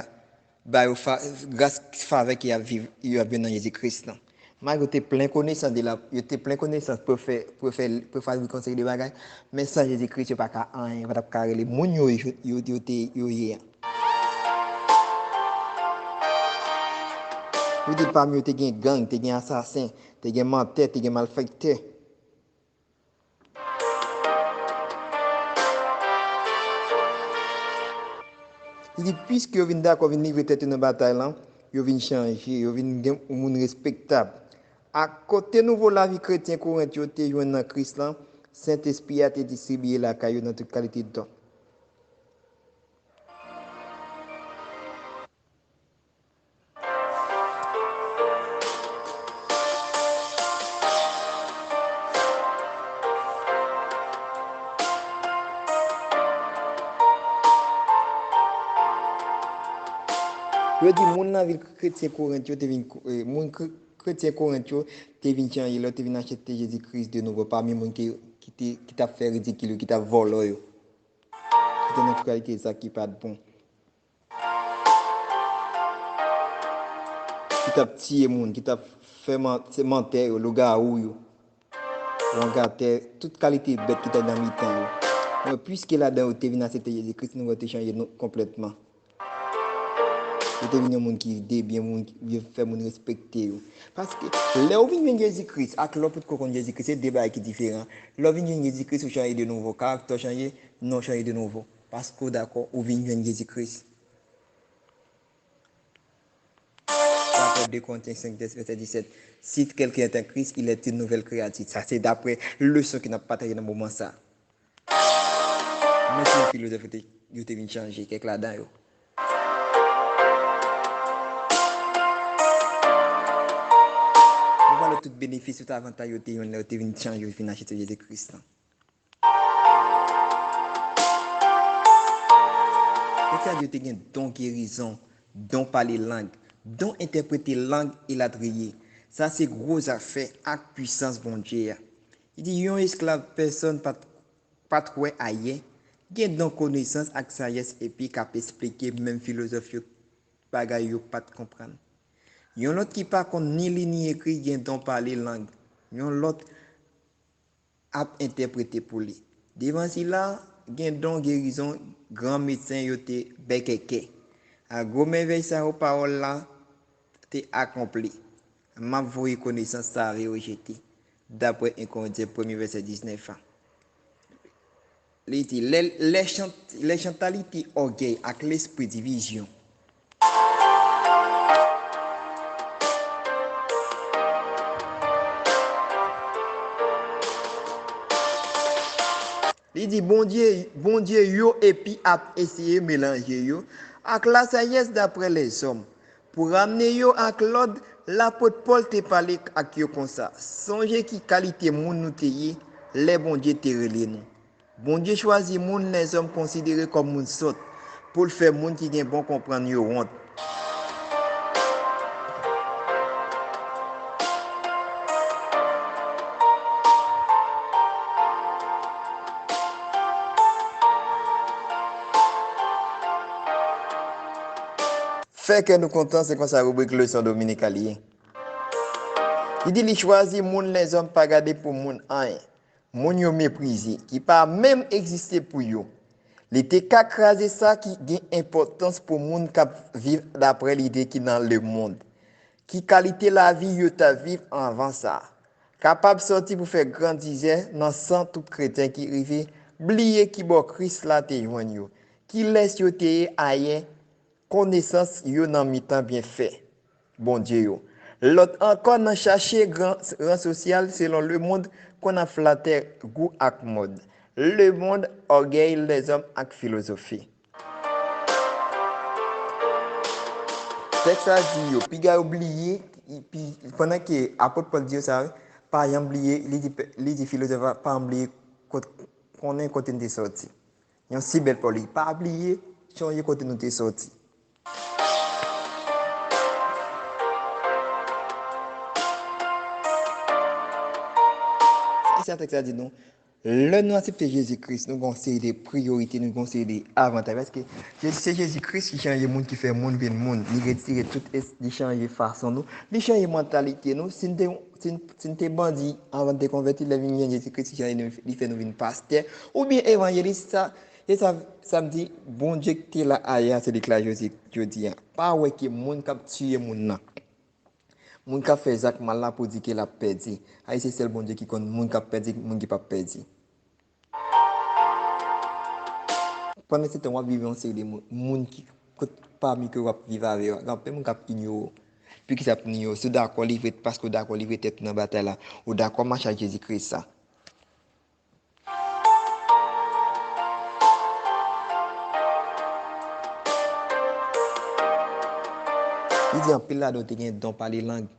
ba yo fa, gras favè ke y ap viv, yo ap jwenn nan Jezi Kris lan. Malgre yo te plen konesans de la, yo te plen konesans pou yo fè, pou yo fè, pou yo fè yon seri de bagay, men san Jezi Kris yo pa ka anyen, yo pa t ap ka rele moun yo, yo, yo, yo te, yo ye an. Yo di pami yo te gen gang, te gen asasen, te gen mantè, te gen malfektè. Li di, piske yo vin dakò vin livre tèt yo nan batay lan, yo vin chanje, yo vin gen moun respektab. Akote nouvo lavi kretyen Korent yo te jwenn nan Kris lan, Sentespri a te distribiye lakay yo nan tout kalite don. Yo di moun nan vil kretyen Korent yo te vin, eh, moun kre- kretyen Korent yo te vin chanje lè yo te vin aksepte Jezi Kris de nouvo pami moun ki, ki te, ki t ap fè ridikil yo, ki t ap vòlò yo. Ki te nan kalite zak ki pa t bon. Ki t ap tiye moun, ki t ap fè man- se mantè yo, lougawou yo, wongatè, tout kalite bèt ki t ap nan mitan yo. Men piske ladan yo te vin aksepte Jezi Kris, nou wè te chanje nou konplètman. Yo te vin yon moun ki debyen, moun ki vin fè moun respekte yo. Paske lè ou vin jwenn Jezi Kris, ak lè ou potko konn Jezi Kris, se de bagay ki diferan. Lè ou vin jwenn Jezi Kris, ou chanje de nouvo, karaktè w chanje, non w chanje de nouvo. Paske w dakò, ou vin jwenn Jezi Kris. Daprè de Korentyen senk, vèsè disèt, si quelqu'un est en Christ, il est une nouvelle créature. Sa se daprè leson ke n ap pataje nan moman sa. Men se yon filozòf yo te, yo te vin chanje, kèk ladan yo. Nou pale tout benefis, tout avantaj yo te jwenn lè yo te vin chanje, yo vin aksepte Jezi Kris lan. Yo te di yo te gen don gerizon, don pale lang, don entèprete lang elatriye. Sa se gwo zafè ak pwisans Bondye a. Li di yon esklav pèsonn pa t, pa t wè ayè, gen don konesans ak sajès epi k ap esplike menm filozòf yo bagay yo pa t konprann. Yon lòt ki pa konn ni li ni ekri gen don pale lang. Yon lòt ap entèprete pou li. Devan sila, gen don gerizon gran medsen yo te bèkèkè. A gwo mèvèy sa yo pawòl la te akonpli. M ap voye konesans sa rejete, daprè en Korentyen premye vèsè diznèf an. Li di, lè, lè chant, lè chantalite ògèy ak lespri divizyon. Li di, Bondye, Bondye yo epi ap eseye melanje yo ak lasajès daprè lèzòm. Pou ramne yo ak lòd, lapot Pòl te pale ak yo konsa, sonje ki kalite moun nou te ye lè Bondye te rele nou. Bondye chwazi moun lèzòm konsidere kòm moun sòt, pou l fè moun ki gen bon konprann yo wont. Fè kè nou kontan, se konsa ribrik leson dominikal ye. Li di li chwazi moun lèzòm pa gade pou moun anyen. Moun yo meprize, ki pa menm egziste pou yo. Li te ka kraze sa ki gen enpòtans pou moun k ap viv daprè lide ki nan lemonn. Ki kalite lavi yo t ap viv anvan sa? Kapab sòti pou fè grandizè nan san tout kretyen ki rive bliye kibò Kris la te jwenn yo, kilès yo te ye ayè, konesans yo nan mitan byenfè Bondye yo. Lòt ankò nan chache gran ran sosyal selon lemonn konn ap flatè gou ak mòd. Lemonn, ògèy lèzòm ak filozofi. Tèks la di yo, piga yo bliye, pi, pandan ke apot Pòl di yo sa, pa janm bliye, li di, li di filozòf la, pa janm bliye kot, konnen kote n te sòti. Yon si bèl pawòl, pa bliye, chonje kote nou te sòti. Sa, sa tèks la di nou, lè nou aksepte Jezi Kris, nou gen yon seri de priyorite, nou gen yon seri de avantay. Paske Jezi, se Jezi Kris ki chanje moun, ki fè moun vin moun. Li retire tout es-, li chanje fason nou, li chanje mantalite nou. Si n te, si n, si n te bandi anvan n te konvèti, lè vin gen Jezi Kris, li chanje nou, li fè nou vin pastè, oubyen evanjelis, sa, e sa, sa m di, Bondye ki te la ayè a, se li k la jodi, jodi a. Pa wè ke moun k ap tiye moun nan. Moun k ap fè zak mal la pou di ke l ap pèdi. Ay, se sèl Bondye ki konn moun k ap pèdi, moun ki p ap pèdi. Pandan se tan, w ap viv yon seri de moun, moun ki, kot, pami ke w ap viv avè yo, gen anpil moun k ap inyore w. Poukisa pou inyore w? Si w dakò livre, paske w dakò livre tèt ou nan batay la, ou dakò mache ak Jezi Kris sa. Li di anpil ladan yo te gen don pale lang,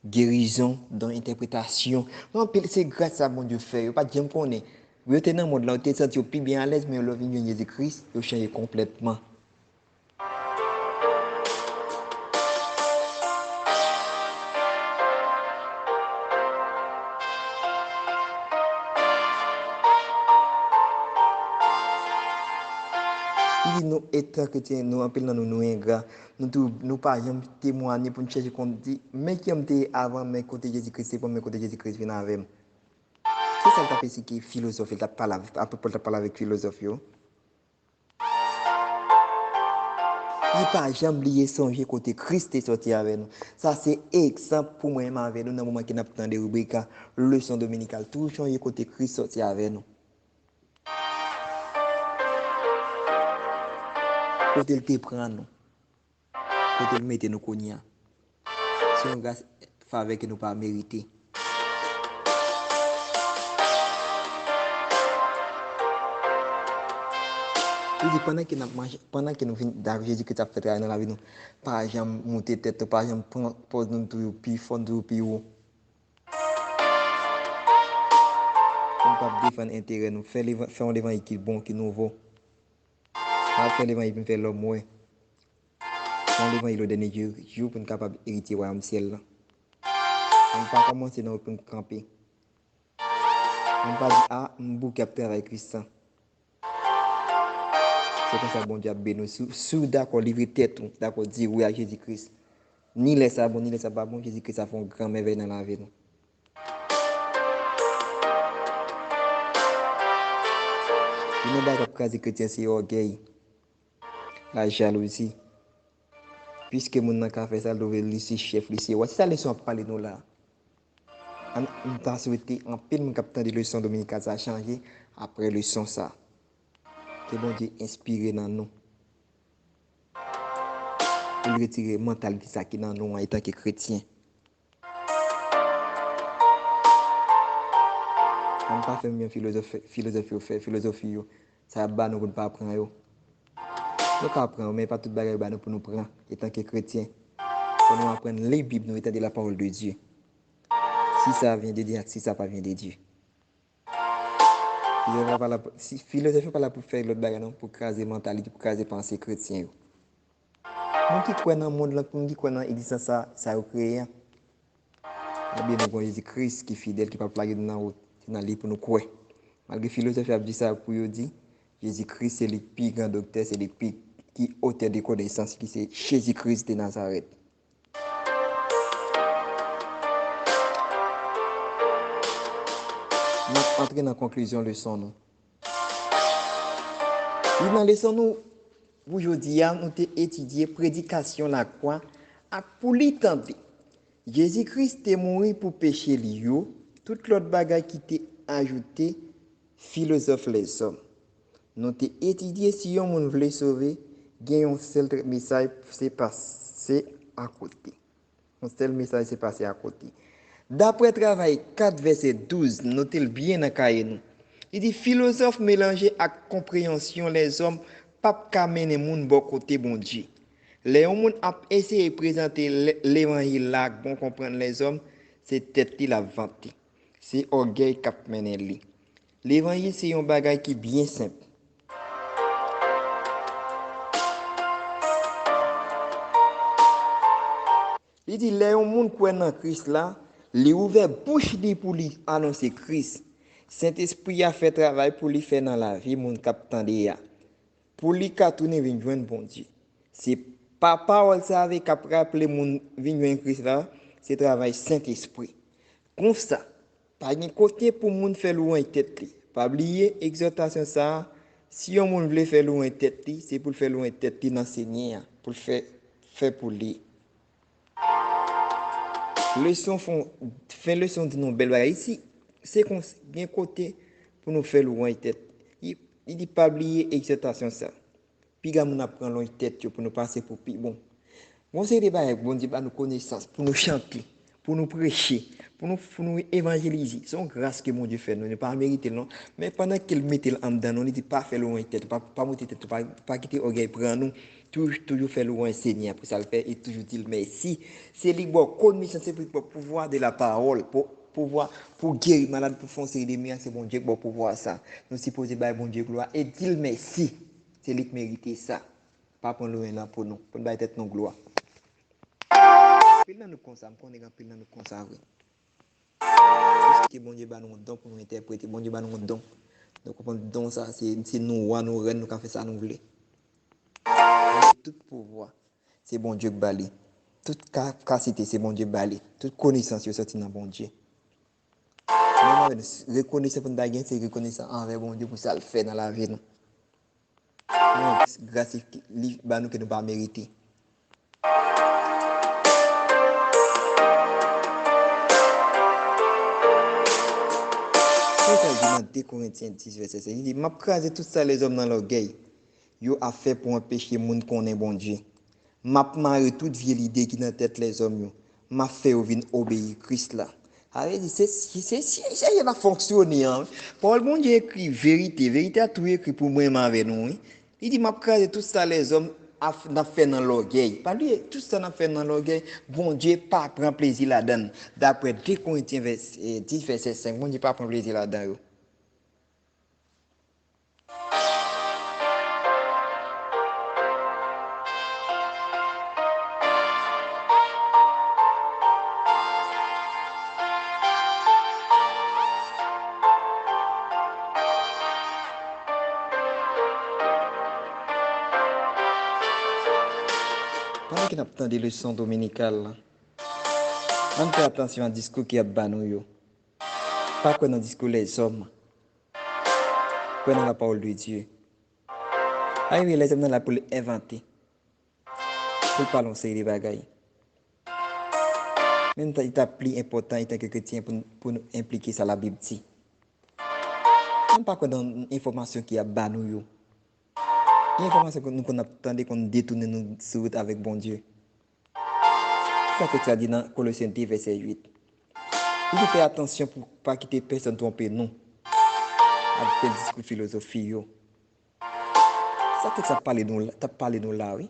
gerizon, don entèpretasyon. Anpil, se gras sa Bondye fè yo. Yo pa t janm konnen. Yo te nan mond lan, yo te santi yo pi byen alèz, men lè yo vin jwenn Jezi Kris, yo chanje konplètman. Li di nou, etan kretyen, nou, anpil nan nou, nou engra. Nou tou, nou pa janm temwanye pou n chèche konn di, men ki jan m te ye avan, men kote Jezi Kris te pran m, men kote Jezi Kris vin avè m. Se sa l t ap esplike filozòf, li t ap pale avèk, apot Pòl t ap pale avèk filozòf yo. Li pa janm bliye sonje kote Kris te sòti avè nou. Sa se egzanp pou mwen menm avè nou nan moman ke n ap tande ribrik a, leson dominikal. Toujou sonje kote Kris sòti avè nou. Kote l te pran nou. Kote l mete nou kounye a. Se yon gras, favè ke nou pa merite. Li di, pandan ke n ap mache, pandan ke nou vin, Jezi Kris ap fè travay nan lavi nou, pa janm moute tèt nou, pa janm pran pòz nou toujou pi fò, nou toujou pi wo. Pou n kab defann enterè nou, fè levan-, fè yon levanjil ki bon, ki nouvo. Pa fè levanjil pou n fè lòm wè. Fè yon levanjil o dènye jou, jou pou n kapab eritye wayòm syèl la. Ann pa kòmanse nan wout pou n kanpe. Ann pa di, a, m bouke ap travay Kris la. Se konsa Bondye ap beni w. Si, si w dakò livre tèt ou, dakò di wi a Jezi Kris, ni lè sa bon, ni lè sa pa bon, Jezi Kris ap fè yon gran mèvèy nan lavi nou. Youn nan bagay k ap kraze kretyen se ògèy, lajalouzi. Piske moun nan ka fè sa, l twouve li se chèf, li se wa. Se sa leson ap pale nou la. An, m ta swete anpil moun k ap tande leson dominikal sa chanje apre leson sa. Ke Bondye enspire nan nou. Pou l retire mantalite sa ki nan nou an etanke kretyen. Ann pa fè menm jan filozòf, filozòf yo fè, filozofi yo. Sa y ap ba nou pou n pa pran yo. Nou ka pran yo, men pa tout bagay yo ba nou pou nou pran, etanke kretyen. Fò nou aprann li Bib nou e tande la parole de Dieu. Si ça vient de Dieu ak si ça pa vient de Dieu. Filozòf la pa la pou, si, filozòf yo pa la pou fè lòt bagay non, pou kraze mantalite, pou kraze panse kretyen yo. Moun ki kwè nan mond lan, moun ki kwè nan egzistans sa, sa yo kreye an. Ebyen, nou gen Jezi Kris ki fidèl, ki p ap lage nou nan wout. Se nan li pou nou kwè. Malgre filozòf yo ap di sa pou yo di, Jezi Kris se li k pi gran doktè, se li k pi, ki otè de konesans, ki se Jezi Kris de Nazarèt. N ap antre nan konklizyon leson nou. Wi, nan leson nou pou jodi a, nou te etidye predikasyon lakwa ak pou li tande. Jezi Kris te mouri pou peche li yo, tout lòt bagay ki te ajoute, filozòf lèzòm. Nou te etidye si yon moun vle sove, Gen yon sèl mesaj, se pase akote. Yon sèl mesaj, se pase akote. Daprè Travay kat vèsè douz, note l byen nan kaye nou. Li di, filozòf melanje ak konpreyansyon lèzòm p ap ka mennen moun bò kote Bondye. Lè yon moun ap eseye prezante levanjil la ak bon konprann lèzòm, se tèt li l ap vante. Se ògèy k ap mennen li. Levanjil se yon bagay ki byen senp. Li di, lè yon moun kwè nan Kris la, li ouvè bouch li pou li anonse Kris. Sentespri a fè travay pou li fè nan lavi moun k ap tande a, pou li ka tounen vin jwenn Bondye. Se pa pawòl sa a k ap raple moun vin jwenn Kris la, se travay Sentespri. Konsa, pa gen kote pou moun fè lwanj tèt li. Pa bliye egzòtasyon sa a, si yon moun vle fè lwanj tèt li, se pou l fè lwanj tèt li nan Senyè a, pou l fè, fè pou li. Leson fon, fen leson di nou bèl bagay isi. Se kon gen kote pou nou fè lwanj tèt. Li, li di pa bliye egzòtasyon sa. Piga moun ap pran lwanj tèt yo pou nou pase pou pi bon. Gon seri de bagay, Bondye ba nou konesans pou nou chante, pou nou preche, pou nou, pou nou evanjelize. Se yon gras ke Bondye fè nou, nou pa merite l non. Men pandan ke l mete l anndan nou, li di pa fè lwanj tèt, pa, pa monte tèt, pa, pa kite ògèy pran nou. Toujou, toujou fè lwanj Senyè a pou sa l fè e toujou di l mèsi. Se li k ba w konesans, se li k ba w pouvwa de la pawòl, pou, pouvwa pou geri malad, pou fè yon seri de mirak, se Bondye k ba w pouvwa sa. Nou sipoze bay Bondye glwa e di l mèsi. Se li k merite sa. Pa pran lwanj nan pou nou, pou n bay tèt nou glwa. Anpil nan nou konsa, m konnen gen anpil nan nou konsa vre. Piske Bondye ba nou yon don pou nou entèprete, Bondye ba nou yon don. Nou konprann don sa, se, se nou wa, nou rèn, nou ka fè sa nou vle. Tout pouvwa, se Bondye k ba li. Tout kapasite, se Bondye k ba li. Tout konesans yo soti nan Bondye. Men nou rekonesan pou n ta gen, se rekonesan anvè Bondye pou sa l fè nan lavi nou. Yon gras li ba nou ke nou pa merite. Sa l di nan de Korentyen dis vèsè sèz, li di, m ap kraze tout sa lèzòm nan lògèy yo ap fè pou anpeche moun konnen Bondye. M ap mare tout vye lide ki nan tèt lèzòm yo. M ap fè yo vin obeyi Kris la. Sa vle di, se, se, se, se, se jan l ap fonksyone an. Pawòl Bondye ekri verite. Verite a tou ekri pou mwen menm avè nou, wi. Li di, m ap kraze tout sa lèzòm ap, n ap fè nan lògèy. Pa bliye, tout sa n ap fè nan lògèy, Bondye pa pran plezi ladan l. Daprè de Korentyen vès, eh, dis vèsè senk, Bondye pa pran plezi ladan yo. Pandan ke n ap tande leson dominikal la, ann fè atansyon a diskou ke y ap ba nou yo. Pa kwè nan diskou lèzòm. Kwè nan la parole de Dieu. Ann rive lèzòm nan la pou l envante, pou l pale yon seri de bagay. Men li ta, li ta pli enpòtan antanke kretyen pou n, pou nou enplike sa Labib di. Ann pa kwè nan enfòmasyon ke y ap ba nou yo. Gen enfòmasyon ke nou konn ap tande konn detounen nou sou wout avèk Bondye. Sa tèks la di nan Kolosyen de vèsè uit. Li di fè atansyon pou pa kite pèsonn twonpe nou ak bèl diskou filozofi yo. Sa tèks la pale nou la, t ap pale nou la, wi.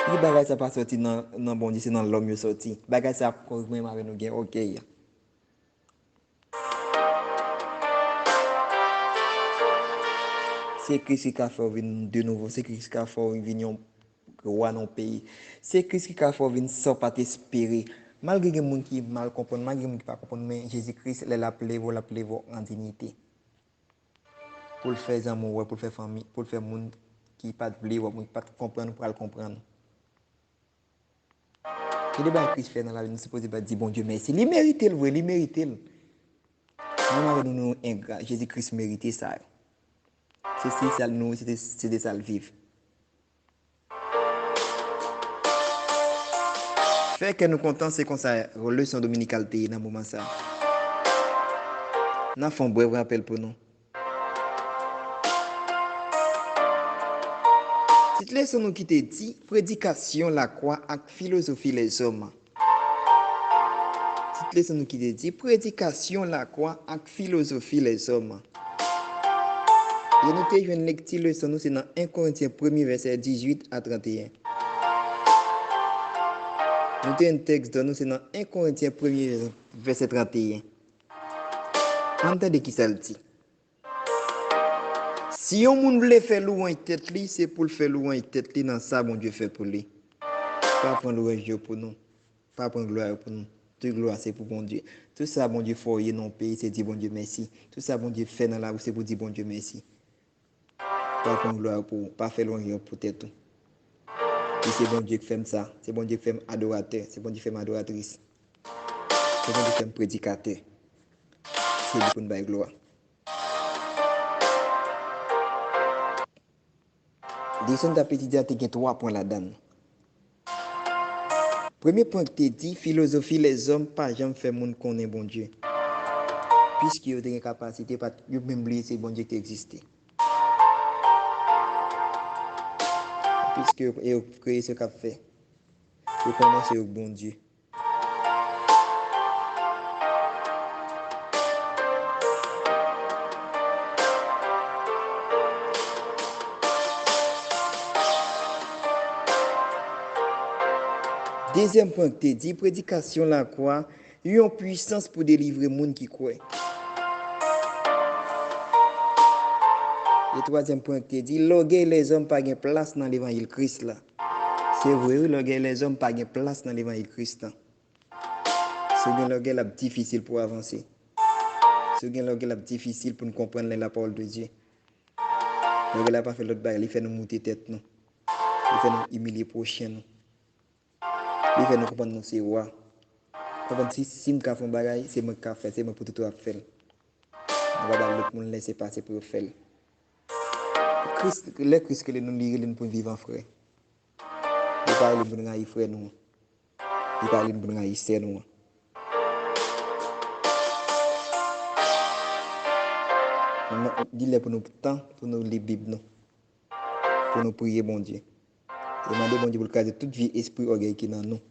Li di bagay sa pa sòti nan, nan Bondye, se nan lòm yo sòti. Bagay sa ap koz menm avè nou gen ògèy. Se Kris ki ka fè w vin de nouvo. Se Kris ki ka fè w vin yon wa nan yon peyi. Se Kris ki ka fè w vin sa w pa t espere. Malgre gen moun ki mal konprann, malgre gen moun ki pa konprann, men Jezi Kris, lè l ap leve w, l ap leve w an diyite. Pou l fè zanmi w wè, pou l fè fanmi, pou l fè moun ki pa t vle wè, moun ki pa t konprann ou pral konprann. Gen de bagay Kris fè nan lavi nou, sipoze pa di Bondye mèsi. Li merite l vre, li merite l. Menm avè nou, nou engra, Jezi Kris merite sa yo. Se, se sa l nou, se de, se de sa l viv. Fè kè nou kontan, se konsa leson dominikal te ye nan moman sa. N ap fè yon brèv rapèl pou nou. Tit leson nou ki te di, Predikasyon lakwa ak filozofi lèzòm. Tit leson nou ki te di, Predikasyon lakwa ak filozofi lèzòm. E nou te jwenn lekti leson nou se nan en Korentyen premye vèsè dizuit a tranteyen. Nou te jwenn tèks dan nou se nan en Korentyen premye vèsè tranteyen. Ann tande kisa l di. Si yon moun vle fè lwanj tèt li, se pou l fè lwanj tèt li nan sa Bondye fè pou li. Pa pran lwanj yo pou nou. Pa pran glwa yo pou nou. Tout glwa se pou Bondye. Tout sa Bondye fè w ye nan yon peyi, se di Bondye mèsi. Tout sa Bondye fè nan lavi w, se pou di Bondye mèsi. Pa pran glwa yo pou ou. Pa fè lwanj yo pou tèt ou. Di se Bondye k fè m sa. Se Bondye k fè m adoratè. Se Bondye k fè m adoratris. Se Bondye k fè m predikatè. Se li pou n bay glwa. Leson n t ap etidye a te gen twa pwen ladan l. Premye pwen ki te di, filozofi lèzòm pa janm fè moun konnen Bondye. Piske yo te gen kapasite, pa t, yo menm bliye se Bondye ki te egziste. Piske yo, yo kreye se yo k ap fè. Yo konnen se yo k Bondye. Dezyèm pwen ki te di, predikasyon lakwa, yon pwisans pou delivre moun ki kwè. E twazyèm pwen ki te di, lògèy lèzòm pa gen plas nan levanjil Kris la. Se vre, wi, lògèy lèzòm pa gen plas nan levanjil Kris la. Si w gen lògèy, l ap difisil pou w avanse. Si w gen lògèy, l ap difisil pou n konprann lè lapawòl de Dye. Lògèy la pa fè lòt bagay, li fè nou moute tèt nou. Li fè nou imilye pwochen nou. Li fè nou konprann nou se wa. Konprann si, si m ka fè yon bagay, se mwen k ka fè, se mwen pou toutan ap fè l. Nou pa ba lòt moun lèsepase pou yo fè l. Kris, lè Kris rele nou, li rele nou pou n viv an frè. Li pa rele n pou n rayi frè nou an. Li pa rele n pou n rayi sè nou an. Li lè pou nou pran tan pou nou li Bib nou, pou nou priye Bondye. E mande Bondye pou l kraze tout vye espri ògèy ki nan nou.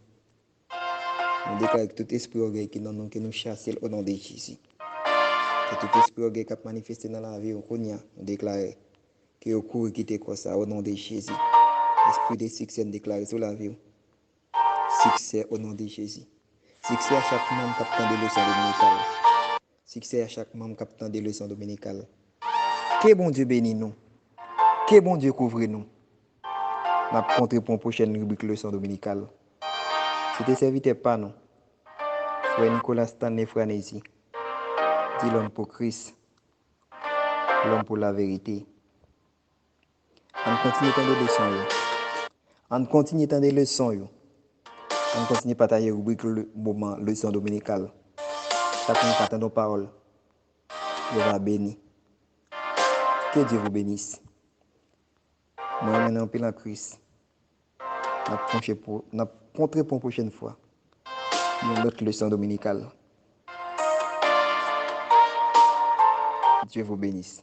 Nou deklare ke tout espri ògèy ki nan nou, ke nou chase l o non de Jezi. Ke tout espri ògèy k ap manifeste nan lavi w kounye a, nou deklare ke yo kouri kite kò sa o non de Jezi. Espri de siksè, n deklare sou lavi w. Siksè o non de Jezi. Siksè a chak manm k ap tande leson dominikal. Siksè a chak manm k ap tande leson dominikal. Ke Bondye beni nou. Ke Bondye kouvri nou. N ap kontre pou yon pwochèn ribrik leson dominikal. Se te sèvitè pa nou, frè Nicolas Stanley Franesi, di l'homme pour Christ, l'homme pour la vérité. Ann kontinye tande leson yo. Ann kontinye tande leson yo. Ann kontinye pataje ribrik le, moman leson dominikal. Chak moun ka tande yon pawòl, yo va beni. Que Dieu vous bénisse. Mwen renmen nou anpil an Kris. N ap konche pou, n ap kontre pou yon pwochèn fwa. Yon lòt leson dominikal. Dieu vous bénisse.